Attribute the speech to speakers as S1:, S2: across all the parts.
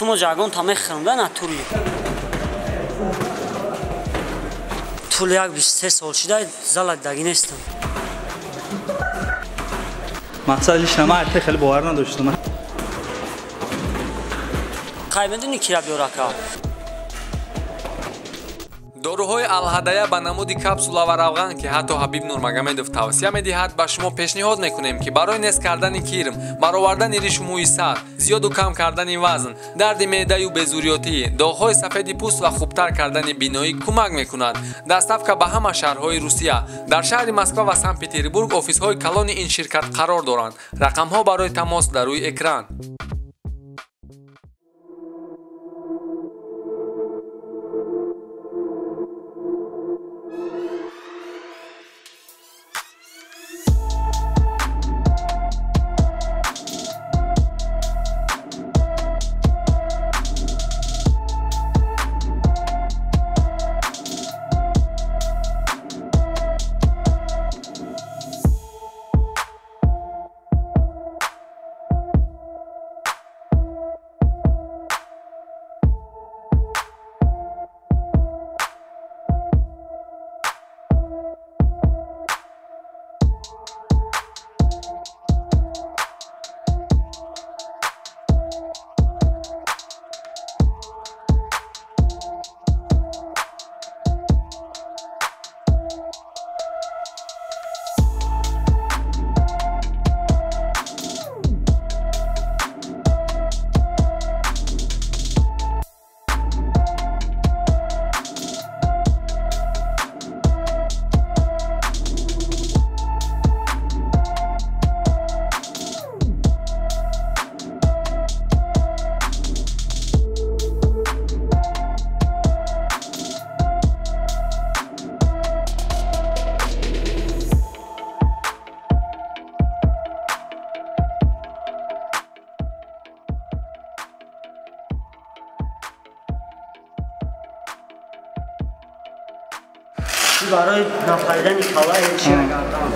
S1: Сумо ҷагон та мехӯрам да натури. Тӯли як 23 сол шида зала даги нестам.
S2: Мақсад лично ман хеле бовар надоштам.
S1: Хай медонӣ кира биёр ака?
S3: Доруҳои Алҳадая ба намуди капсула ва равған, ки ҳатто Ҳабиб Нурмагомедов тавсия медиҳад, ба шумо пешниҳод мекунем, ки барои нест кардани кирм, баровардани ришу мӯи сар, зиёду кам кардани вазн, дарди меъдаю безурётӣ, доғҳои сафеди пӯст ва хубтар кардани биноӣ кӯмак мекунад. Доставка ба ҳама шаҳрҳои Русия. Дар шаҳри Москва ва Санкт-Петербург офисҳои калони ин ширкат қарор доранд. Рақамҳо барои тамос дар рӯи экран.
S1: Барои нафаридани калла ҳеҷ накардам.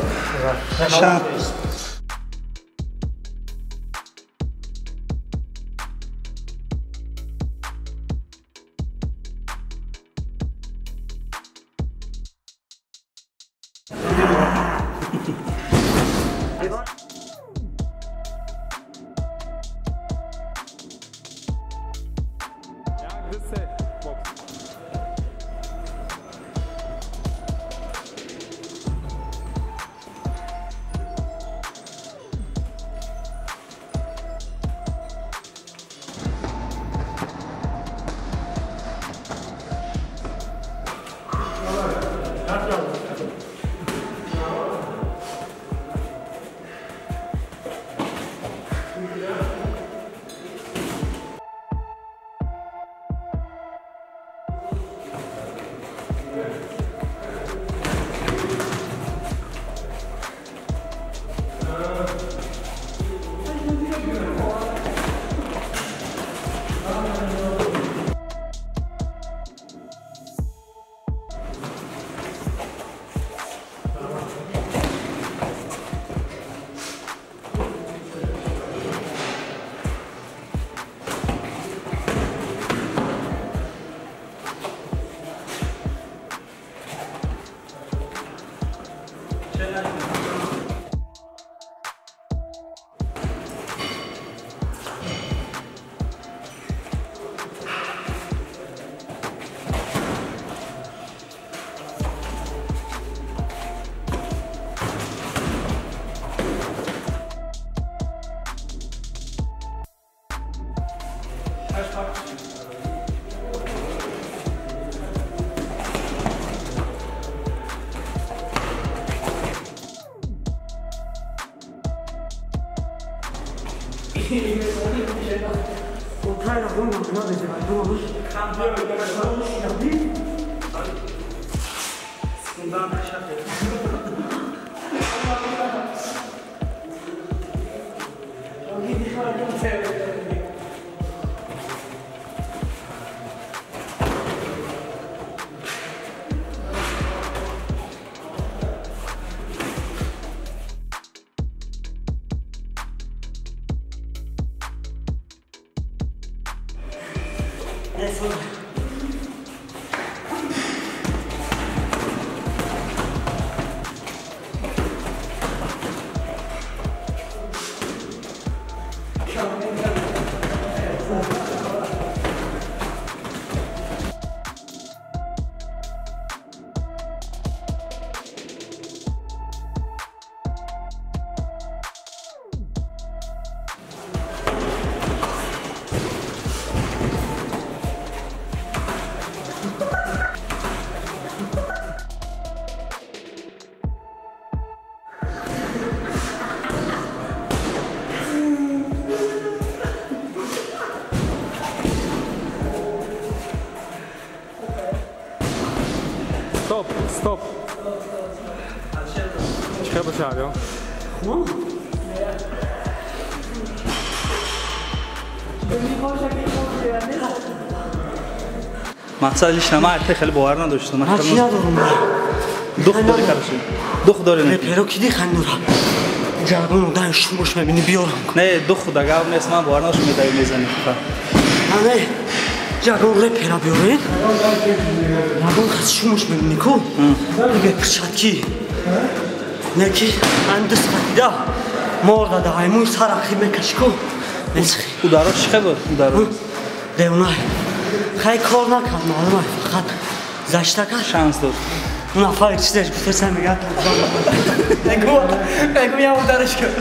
S3: Стоп, стоп. Чӣ хел Шаҳриёр?
S2: Мақсад лично ман хеле бовар надоштам.
S1: Ман чӣ надорам?
S2: Дух дорӣ, короче. Дух дорӣ.
S1: Реперо ки дихандура. Ҷагон дан шумош мебини биёрам.
S2: Не, дух да гап нест, ман бовар надоштам медави мезанӣ.
S1: Не, ҷагон репера биёред. Ягон кас шумош мебини ку? Бе перчатки. Не ки ан даст хатида. Морда да аймуй сар ахи мекаши ку.
S2: Ударо чӣ хел буд? Ударо.
S1: Девона. Хай кор накард, маълум аст, фақат зашта кард.
S2: Шанс дод.
S1: Он нафар чизаш гуфтаса мегӯяд. Мегӯ я удараш кар.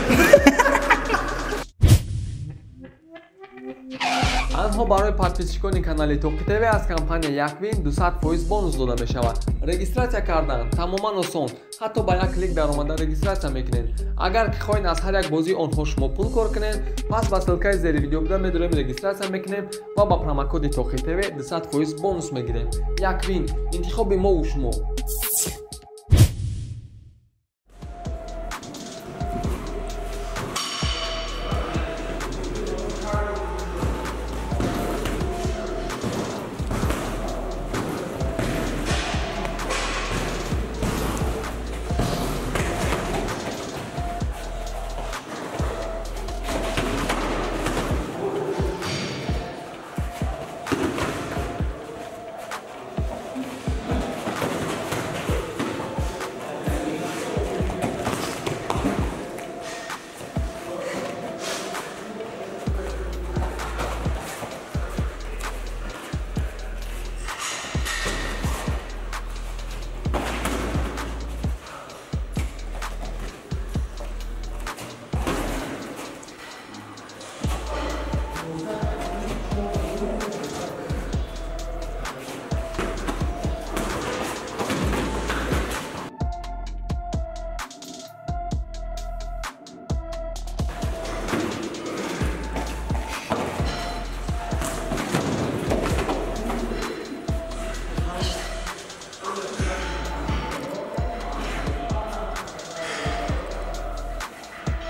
S3: Танҳо барои подписчикони канали Тоқи ТВ аз компания Яквин 200% бонус дода мешавад. Регистратсия кардан тамоман осон, ҳатто ба як клик даромада регистратсия мекунед. Агар ки хоҳед аз ҳар як бозии онҳо шумо пул кор кунед, пас ба ссилкаи зери видео буда медорем, регистратсия мекунем ва ба промокоди Тоқи ТВ 200% бонус мегирем. Яквин интихоби мову шумо.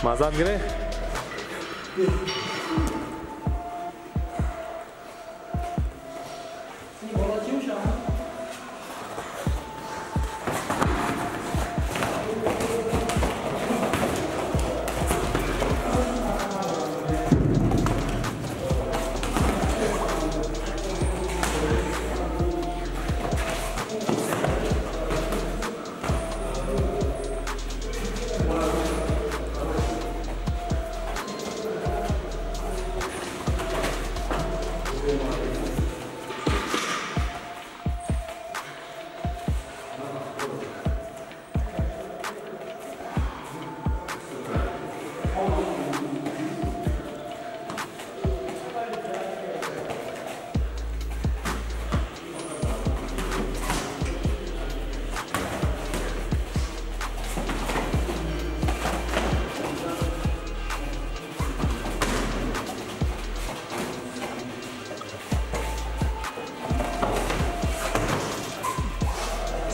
S3: Мазат гирифт?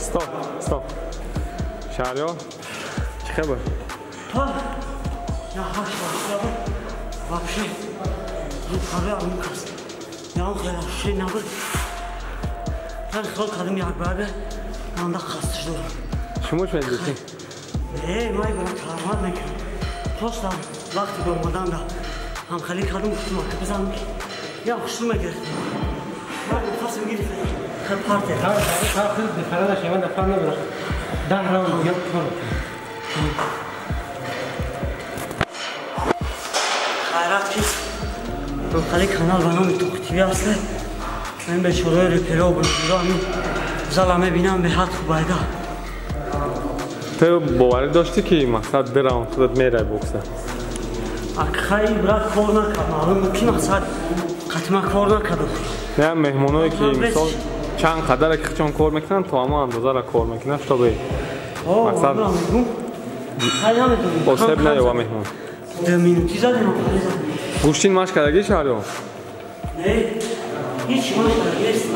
S3: Стоп, стоп. Шаҳриёр, чӣ хабар?
S1: Я ҳашт вақт вообще рӯпари он кас. Я он хеле ши набуд. Ҳар хел кардам як бага, манда хаста шудам.
S3: Шумо чӣ медидед?
S1: Не, ман бара таҳаммат мекунам. Просто вақти ба омадан да ҳам хеле кардам, гуфтам ака бизанам ки я хушрӯ мегирифтам. Ман пас мегирифтам. Хел партия. Хайрат ки хеле канал ба номи Тоқи ТВ аст. Ман бечораи реперо блогеро ҳамин зала мебинам, беҳад хуб айда.
S3: Ту боварӣ доштӣ ки мақсад ду раунд худат мерай бокса?
S1: Акхай брат кор накард, маълум буд ки мақсад қатима кор накард.
S3: Не, меҳмоное ки мисол чанд қадаре ки чон кор мекунанд, то ҳамон андозаро кор мекунанд, чтобы мақсад осеб наёба меҳмон.
S1: Ду минути задем.
S3: Гӯштин машқ кардагӣ, Шаҳриёр?
S1: Не, ҳеҷ машқ кардагӣ нест.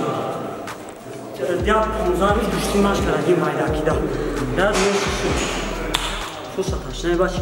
S1: Я 15 рӯз гӯштӣ машқ кардагим майдакида. Дар фурсаташ набачи.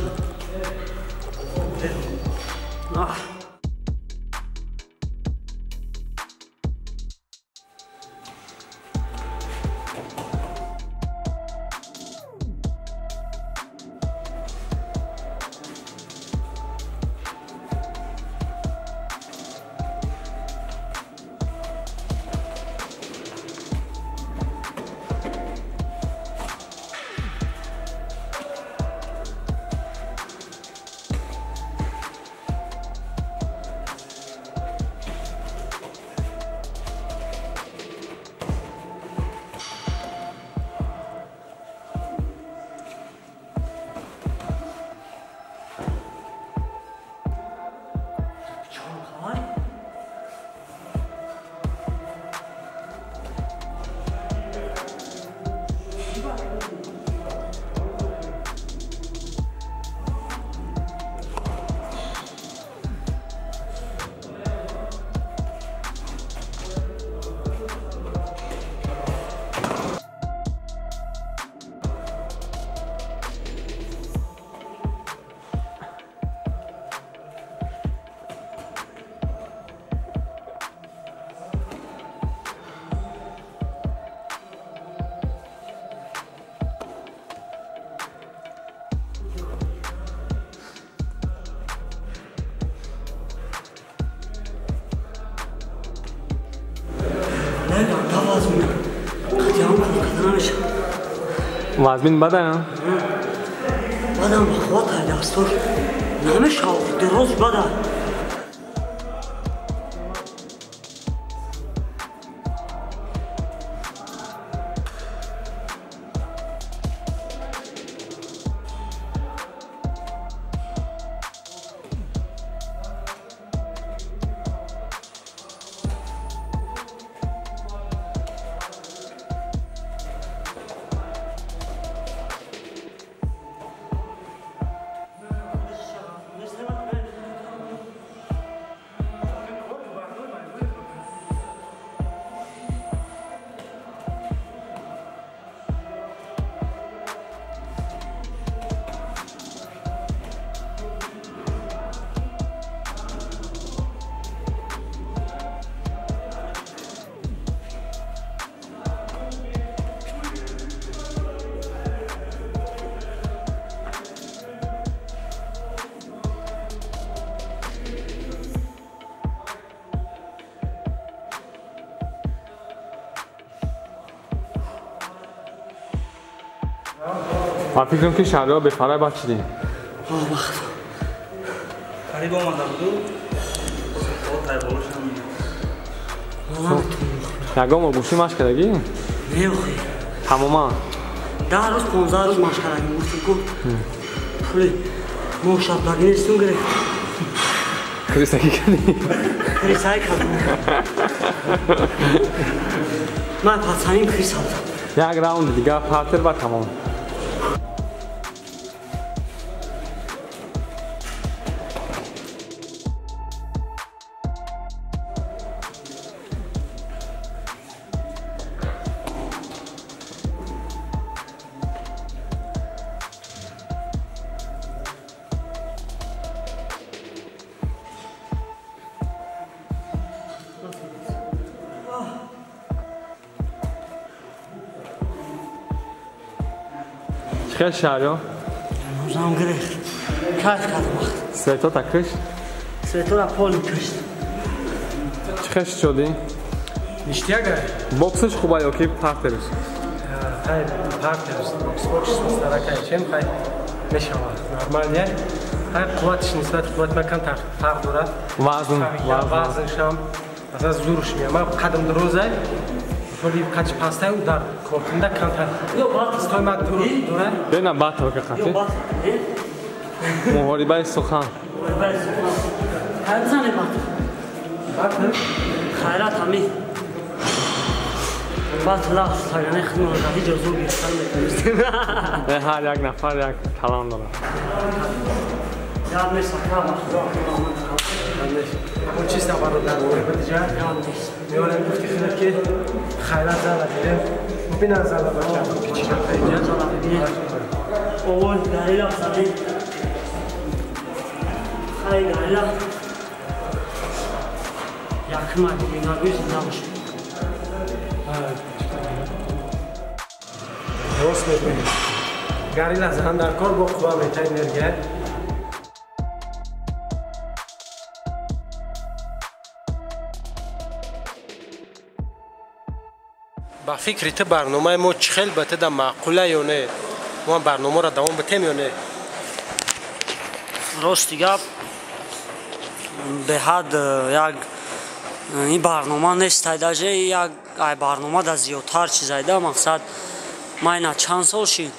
S3: Вазмин бада?
S1: Бадам бахват дастур. Намешав, дроз бада.
S3: Ман фикрам ки шаҳрҳо бефарай бахшидӣ.
S2: Қариб омада буду.
S3: Ягон бор гӯштӣ машқ кардагӣ?
S1: Не охи.
S3: Тамоман?
S1: 10 рӯз 15 рӯз машқ кардагӣ. Гуфтем ку пули моҳ шабдагӣ нестум гирифт.
S3: Крисакӣ кардӣ?
S1: Крисакӣ кардам. Ман пацаним крис ҳастам.
S3: Як раунд дигар партер ва тамом. Хел шаҳрё?
S1: Ҳанӯзам гирифт. Кайф кардам вақт.
S3: Светота кишт?
S1: Светора поли кишт.
S3: Чӣ хел шудӣ?
S4: Ништяга?
S3: Боксаш хуба ё ки партерш?
S4: Хай, партерш. Бокс мустаракай чем хай мешава. Нормально. Хай қувватш нисбат қувват ма камтар фарқ дорад.
S3: Вазн,
S4: вазншам масалан зурш меяд. Ман қадам дарозай Соли қач пастай удар кортинда камтар. Стой ма дурай.
S3: Бена батл ка қати. Муҳорибаи сухан.
S1: Муҳорибаи сухан. Хай бизане батл.
S4: Батл?
S1: Хайрат ҳами. Батл сагане хидмат ҳеҷ зур гирифтан метавонистем.
S3: Ҳар як нафар як талант дорад.
S1: Яд нест ака ба Худо
S4: Он чиз нафарро дар муҳорибати ҷанг?
S1: Яд нест.
S4: Меорем гуфти худат ки Хайрат зала дидем. Бубинанд зала бачаҳо ки чӣ гапа инҷа.
S1: Зала бибинед. Овоз горилла задем. Хай горилла. Якма бинагӯй зинда бошед.
S4: Рост мегӯӣ. Горилла зан дар кор бо қувва мета энергия. Ба фикри ту барномаи мо чӣ хел ба туда маъқула ё не? Мо барномаро давом битем ё не?
S1: Рости гап, беҳад як ин барнома нест, даже як ай барнома да зиёдтар чизайда. Мақсад ман ина чанд сол шид?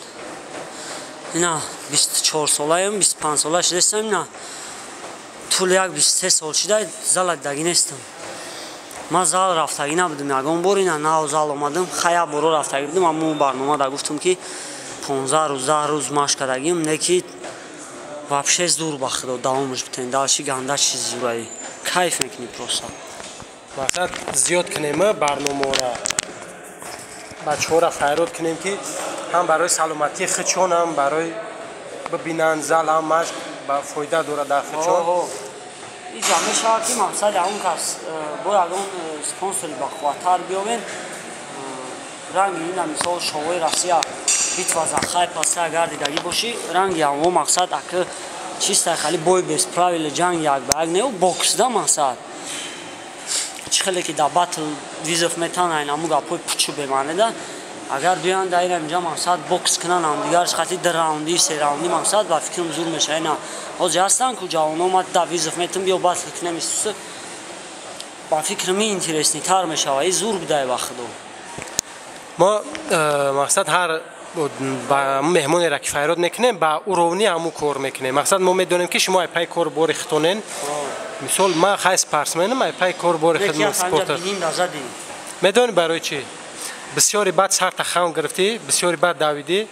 S1: Ина 24 солаем, 25 сола шидастам, ина тӯли як 23 сол шида зала дидагӣ нестам. Ман зал рафтагӣ набудам ягон бор, ина нав зал омадам, хая боро рафтагӣ будам, аммо барнома да гуфтам ки 15 рӯз, 10 рӯз машқ кардагим, не ки вообще зур ба худо давомаш битен, дальше ганда чиз зураи. Кайф мекунӣ просто.
S4: Мақсад зиёд кунем барномаро, бачаҳоро файрод кунем ки ҳам барои саломатии худшон, ҳам барои бибинанд зал, ҳам машқ ба фоида дорад дар худшон.
S1: Иҷа мешавад ки мақсад ягон кас бо ягон спонсори бақувваттар биёвен, ранги ина мисол шовои Россия битва за хайп аста, агар дидагӣ бошӣ, ранги ҳамво мақсад аки чиста хали бой без правила ҷанг як ба як неу бокс да мақсад. Чӣ хеле ки дар батл визов метан айн аму гапҳои пучу бемаънеда, агар биёянд дар инҷа мақсад бокс кунанд ҳамдигарш хати ду раунди, се раунди мақсад ба фикрам зур мешавад. Ина ҳозир ҳастанд ку ҷавоно, ма да визов метам биё батл кунем исуса, ба фикрам ин интереснитар мешавад. И зур будай ба худо.
S4: Мо мақсад ҳар ба меҳмонеро ки файрод мекунем, ба уровни ҳамун кор мекунем. Мақсад мо медонем ки шумо айпай кор бори хитонен. Мисол ман хай спортсменам, айпай кор бори хидмат спорта. Медонӣ барои чӣ? Бисёри баъд сарта хам гирифтӣ, бисёри баъд давидӣ.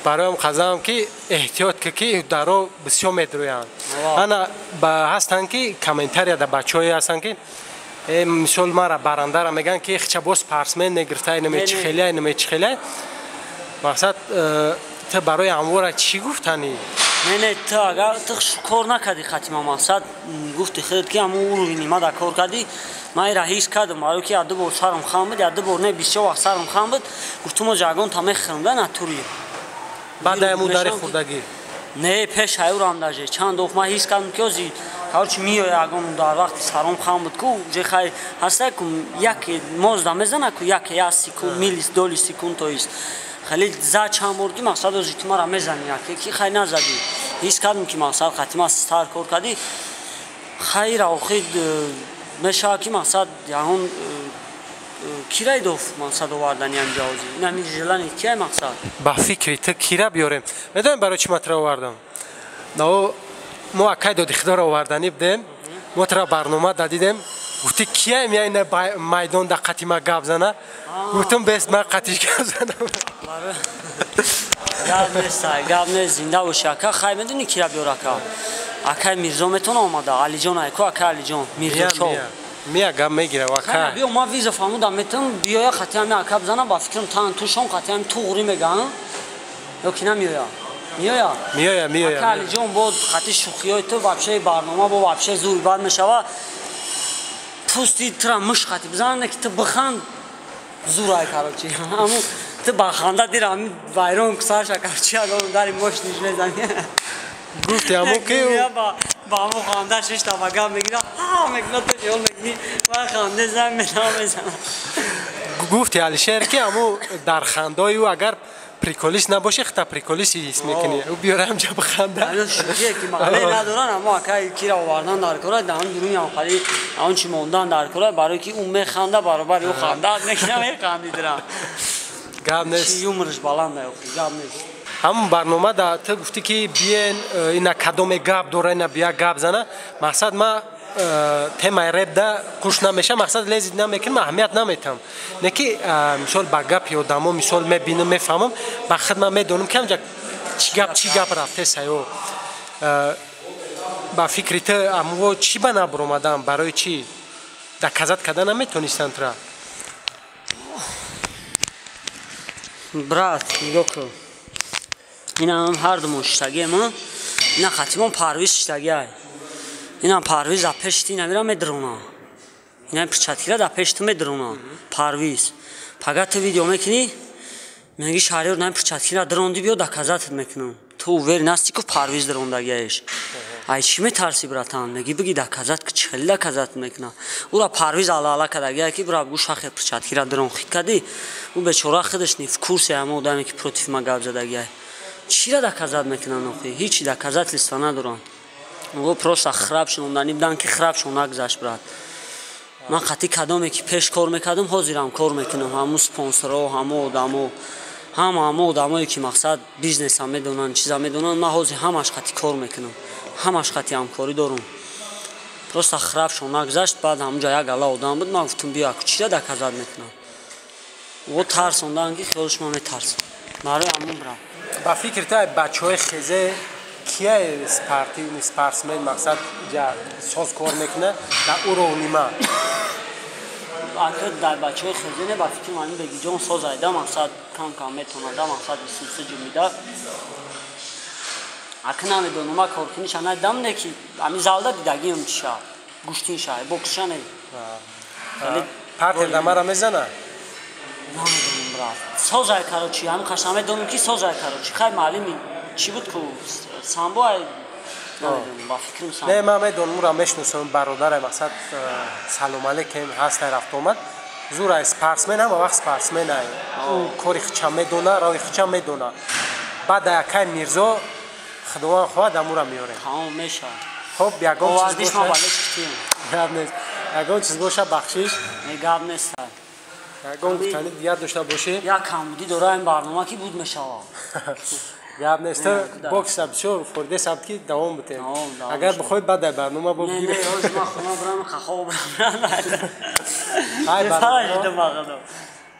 S4: Бароям қазам ки эҳтиёт ки ки даро бисёр медрӯянд. Ана ҳастанд ки комментария да бачаҳое ҳастанд ки мисол мара барандара мегӯянд ки хча боз спортсмен мегирифта, инаме чӣ хеле, инаме чӣ хеле. Мақсад ту барои ҳамвора чӣ гуфтанӣ?
S1: Не, не, ту агар ту кор накардӣ хатима, мақсад гуфти худат ки ҳамун уровни ма да кор кардӣ, ман ира ҳис кардам, барои ки як ду бор сарам хам буд, як ду бор не, бисёр вақт сарам хам буд, гуфтум оҷа ягон та мехӯрам да натури.
S4: Баъд ҳамун дари хӯрдагӣ?
S1: Не, пеш ҳаюрам даже чанд доф ман ҳис кардам ки ози короче меояд ягон дар вақти саром хам буд ку уже хай ҳаста ку яке мозда мезана ку яке як секунд, миллис доли секунд то ист. Хеле за чанд бор ки мақсад ози ту мара мезани яке ки хай назадӣ. Ҳис кардам ки мақсад хатима стар кор кардӣ. Хайра охир мешавад ки мақсад ягон кирай доф мақсад овардани ҳамҷа ози. Ин ҳамин желание кияй мақсад?
S4: Ба фикри ту кира биёрем? Медонем барои чӣ матра овардам? Мо акай доди худоро оварданӣ будем, мо тура барнома дадидем, гуфти кияем я ина майдон да қати ма гап зана? Гуфтум бес ман қатиш гап занам.
S1: Гап нест, гап нест, зинда боши ака. Хай медонӣ кира биёр ака? Акай Мирзо метона омада, Алиҷон айко, акай Алиҷон, Мирзо шоу.
S4: Мия гап мегира ака.
S1: Биё ма виза фаҳмудам метавонам биёя қати ҳами ака бизанам, ба фикрам тан тушон қати ҳами туғрӣ мегӯянд ё ки намеоя? Меоя?
S4: Меоя, меоя.
S1: Ака Алиҷон бо қати шӯхиҳои ту вообще барнома бо вообще зур бад мешава. Пӯсти тура муш қати бизанам, ки ту биханд зурай короче. Аму ту ба ханда дира ҳами вайрон сарша короче ягон дари мошиниш мезани.
S4: Гуфти аму ки
S1: ба ҳамун ханда шишта ба гап мегира, ҳа мекуна ту хиёл мекунӣ, ва ханде зан мезана.
S4: Гуфти Алишер ки аму дар хандаи ӯ агар приколист набоши, хата приколист ҳис мекунӣ. Ӯ биёра ҳамҷа биханда.
S1: Шӯхие ки маъне надоранд, аммо акай кира овардан дар кора, дар ҳам дуруни ҳам хали он чи мондан дар кора, барои ки ӯ механда, баробари ӯ ханда мекунам, механдидирам.
S4: Гап нест.
S1: Чи юморш баланд охи, гап нест.
S4: Ҳамун барнома да ту гуфтӣ ки биен ина кадоме гап дора, ина бия гап зана. Мақсад ма темаи реп да қуш намеша, мақсад лезид намекунам, аҳамият наметам. Не ки мисол ба гапи одамо мисол мебинам, мефаҳмам, ба худ ман медонам ки ҳамҷа чӣ гап рафтеса ё ба фикри ту амво чӣ ба набаромадам, барои чӣ доказат карда наметонистанд тура?
S1: Брат, нигоҳ кун. Инам ҳар думон шиштагием, ина хатимон Парвиз шиштагиай. Инам Парвиз да пеши ти инамира медрона. Инам перчаткира да пеши ту медрона. Парвиз. Пага ту видео мекунӣ, меги Шаҳриёр нам перчаткира дронди биё доказать мекунам. Ту уверен ҳастӣ ки Парвиз дрондагиаеш. Ай чӣ метарсӣ, братан? Меги биги доказать ки чӣ хеле доказать мекунам. Ура Парвиз алала кардагиа ки бра гӯш ҳахе перчаткира дрон хит кардӣ. Ӯ бечора худаш не в курсе ҳама одаме ки против ма гап задагиай. Чира доказать мекунанд охи? Ҳичи доказательства надоранд. Ӯ просто храб шунонданӣ будан ки храб шон нагузашт, брат. Ман қатъи кадоме ки пеш кор мекардам, ҳозирам кор мекунам. Ҳамун спонсорҳо, ҳамо одамо, ҳама ҳамо одамое ки мақсад бизнеса медонанд, чиза медонанд, ман ҳозир ҳамаш қатъи кор мекунам. Ҳамаш қатъи ҳамкорӣ дорум. Просто храб шон нагузашт, баъд ҳамунҷа як ала одам буд, ман гуфтам биё аку чира доказать мекунам. Ӯ тарсондан ки хиёлш ман метарсам. Барои ҳамун, брат.
S4: Ба фикри ту бачаҳои хезе кия спортивный спортсмен мақсад ҷа соз кор мекуна дар уровни ма?
S1: Ака дар бачаҳои хезе не, ба фикри ман Бегиҷон соз айда, мақсад кам кам метавонад, мақсад бисуса ҷумида. Ака намедонам, ма коркуниша надидам, не ки ами залда дидагиам чиша, гӯштинша, боксша не.
S4: Партер да мара мезана?
S1: Намедонам, брат. Созай, короче, ҳамин қаш намедонам ки созай, короче. Хай маълими чӣ буд ку самбо ай намедонам, ба фикрам самбо.
S4: Не, ман медонам, ура мешиносам, бародарай, мақсад салом алейкум ҳастай рафтомад. Зур спортсмен, ҳама вақт спортсмен ай. Ӯ кори хича медона, роҳи хича медона. Баъд акай Мирзо Худованд хоҳад амура меорем.
S1: Тамом мешавад.
S4: Хоб, ягон чиз
S1: Овардиш ма балеш китем.
S4: Гап нест. Ягон чиз боша бахшиш.
S1: Не, гап нест.
S4: Ягон гуфтани дигар дошта бошӣ?
S1: Як камбудӣ дора ин барнома ки буд мешавад.
S4: Гап нест. Бокса бисёр фоида сабт ки давом битем. Агар бихоҳӣ баъд дар барнома бо
S1: Не,
S4: бигирем.
S1: не, ҳозир ман хона бирам, хахо бирам.
S4: Ай, барнома.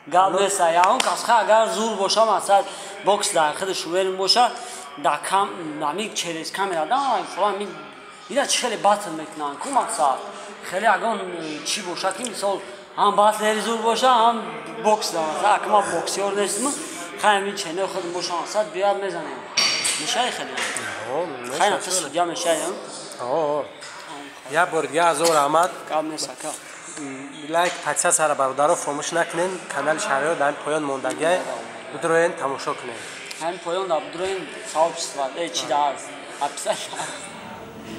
S1: Гап нест. Ягон кас хай агар зур боша, масалан бокс дар худаш уверен боша, дар кам ами через камера да фалон ми дида чӣ хеле батл мекунанд ку мақсад. Хеле ягон чӣ боша ки мисол ҳам батлери зур боша, ҳам бокс да. Масалан ака ман боксёр нестам, хай ами чене худам боша, мақсад биёд мезанем. Мешавӣ хеле? Хай на судья мешавӣ?
S4: Як бор дига азор раҳмат.
S1: Гап нест, ака.
S4: Лайк, подписаться бародаро фаромӯш накунен. Канали Шаҳриёр дар поён мондагиай. Бидроен тамошо кунен.
S1: Ҳамин поён да бидроен сообщество, чӣ да ҳаст? Описание.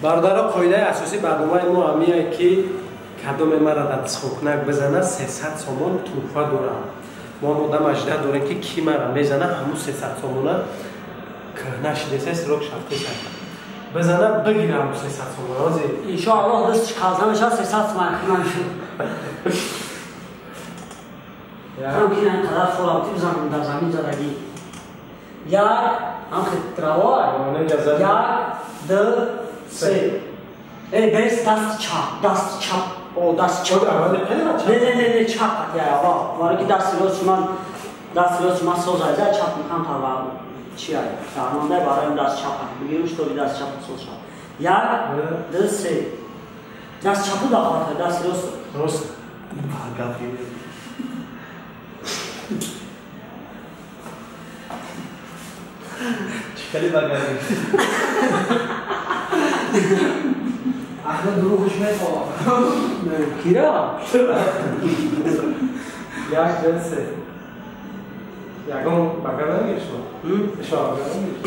S4: Бародаро, қоидаи асосии барномаи мо ҳамие ки кадоме мара дар дисхокунак бизана, 300 сомон тӯҳфа дорам. Мо ҳам одам ажда дорем ки ки мара мезана, ҳамун 300 сомона кӯҳна шидеса, срок шафтеса. Бизана бигира ҳамун 300 сомона. Ҳозир
S1: Иншоаллоҳ дастш қалта мешавад, 300 сомон хунам шуд. Ҳам ки ин қадар форам ти бизанам дар замин задагӣ. Як, ҳам хел трава. Як, ду, се. Эй, бес даст чап, даст чап. О, даст чап. Не, не, не, не, чап қати ава. Барои ки дасти рост ман, дасти рост ман созайда чап мекунам та ва чи ай. Дармонда барои даст чап қати. Бигирем, что даст чап соз шав. Як, ду, се. Даст чапу да хватай, даст рост.
S4: Рост.
S2: Хеле багарӣ. Ахна дурӯғш мехоҳам.
S1: Кира?
S4: Як, ду, се. Ягон багар намегирӣ шумо? Шумо багар намегирӣ?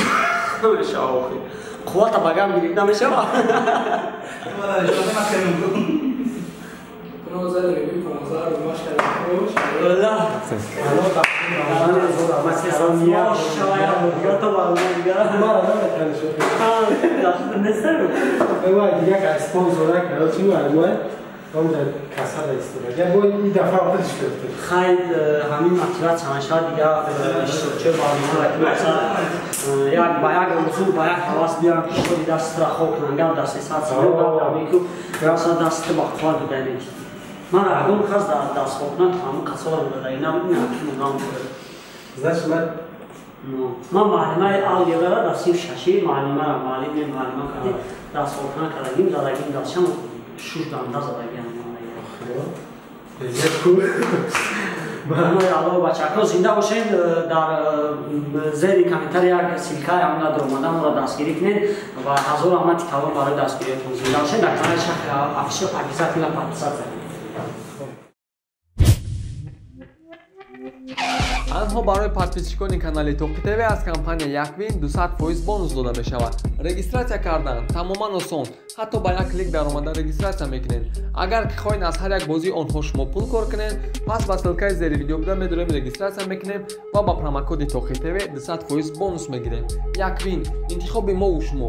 S1: Намешава охи. Қуввата багар гирифт намешава? Валлах. Хай ҳамин мотиватсия мешавад дига иштирокчиёи барнома ки масалан як ба як орзу ба як ҳавас биёянд ки шоди дастра хоб кунанд, гап дар 300 сомон, гап дар меку масалан дастта ба қувват биданед. Ман ягон кас дар дастхобкунак ҳамун касоро дада ина ина.
S4: Значит, ман
S1: ман муаллимаи алгебрара дар синфи шаши муаллимара муаллим не муаллима кардем дастхобкунак кардагим задагим дастшам шуш данда задагиам. Барои Аллоҳ, бачаҳо, зинда бошед. Дар зери комментарий як ссылка и ҳамона даромада, моро дастгирӣ кунед ва ҳазор раҳмати калон барои дастгириятон. Зинда бошед. Дар канали Шахри Офишал обязательно подписаться.
S3: Танҳо барои подписчик они канали Тоқи ТВ аз компания Яквин 200% бонус дода мешавад. Регистрация кардан тамоман осон, ҳатто ба як клик даромада регистрация мекунед. Агар ки хоҳед аз ҳар як бозии онҳо шумо пул кор кунед, пас ба ссылка и зери видео буда медорем, регистрация мекунем ва ба промокоди Тоқи ТВ 200% бонус мегирем. Яквин, интихоби мову шумо.